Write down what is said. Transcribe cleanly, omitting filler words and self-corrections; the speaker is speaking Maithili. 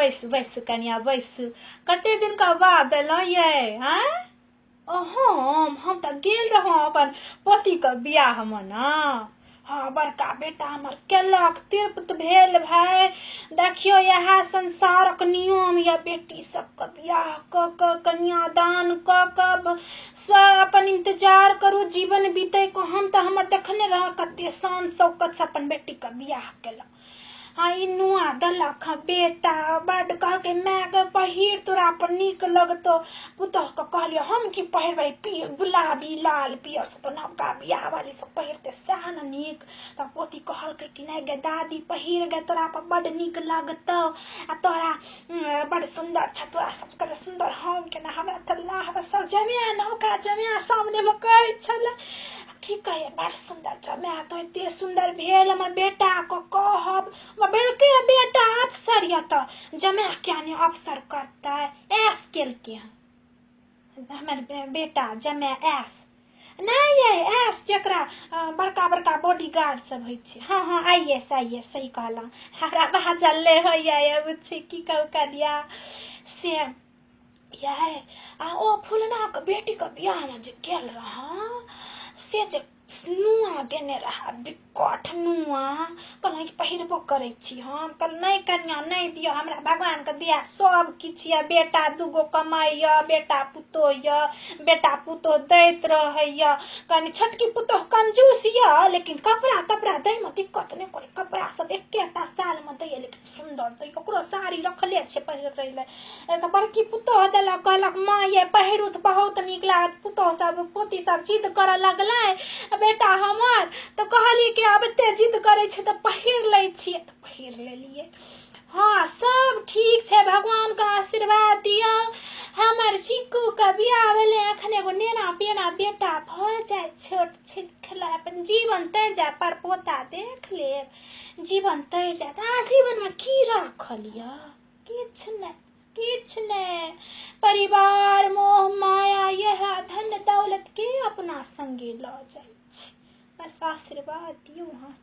बैसू बैसू कनिया बैसू। कते दिनका बाद एलहुँ यै? आँय, हम तऽ गेल रहौं अपन पतिके बियाहमे ने। हँ, बड़का बेटा हमर केलक, तृप्त भेल भाय। देखियौ, इएह संसारक नियम यऽ। बेटी सबके बियाह कऽ कऽ कन्यादान कऽ कऽ स्व अपन इन्तजार करू जीवन बीतैके। हम तऽ हमर देखने रहौं कते शान शौकतसँ अपन बेटीके बियाह केलक। हँ, ई नुआ देलक हँ बेटा। बड्ड कहलकै, माय गे पहिर, तोरा पर नीक लगतौ। पुतोहुके कहलियै, हम की पहिरबै गुलाबी लाल पियर सब तऽ नवका बियाह वाली सब पहिरतै, सएह ने नीक। तऽ पोती कहलकै कि नहि गे दादी, पहिर गे, तोरा पर बड्ड नीक लगतौ आ तोरा बड्ड सुन्दर छ, तोरा सबके तऽ सुन्दर हम केना। हमरा तऽ लाह सब जमाए, नवका जमाए सामनेमे कहै छलै की कहियै, बड़ सुन्दर जमाए तो एते सुन्दर भेल हमर बेटाके। कहब, हमर बड़के बेटा अफसर यऽ तऽ जमाए किया नहि अफसर करतै? ऐश केलकै हँ हमर बेटा जमाए। ऐश नहि यै, ऐश जकरा बड़का बड़का बॉडीगार्ड सब होइ छै। हँ हँ, I S I S, सही कहलहुँ। हमरा बाजल नहि होइए यै बुच्ची, की कहू कनिया से यै। आ ओ फुलनाके बेटीके बियाहमे जे गेल रहौं से जे नुआ देने रहए, बिकट नुआ। कहलहुँ, पहिरबो करै छी हम? कहलहुँ, नहि कनिया, नहि दिअ हमरा, भगवानके दया सब किछु यऽ। बेटा दूगो कमाइए, बेटा पुतोह यऽ, बेटा पुतोह दैत रहैए। कनि छोटकी पुतोह कंजूस यऽ, लेकिन कपड़ा तपड़ा दैमे दिक्कत नहि करै। कपड़ा सब एकेटा सालमे दैए, लेकिन सुन्दर दैए। ओकरो साड़ी रखले छै पहिरै लए। तऽ बड़की पुतोह देलक, कहलक, माँ ये पहिरू तऽ बहुत नीक लागत। पुतोह सब पोती सब जिद करऽ लगलै बेटा हमर, तऽ कहलियै कि आब एते जिद करै छै तऽ पहिर लै छियै, तऽ पहिर लेलियै। हँ, सब ठीक छै, भगवानके आशीर्वाद दियौ। हमर चिक्कूके बियाह भेलै, एखन एगो नेना पेना बेटा भऽ जाय, छोट छिन खेला, अपन जीवन तरि जाय, परपोता देख लेब, जीवन तरि जायत। अहाँ जीवनमे की राखल यऽ? किछु नहि, किछु नहि। परिवार, मोह माया, इएह धन दौलत के अपना संगे लऽ जाइ छै? बस आशीर्वाद दियौ अहाँ।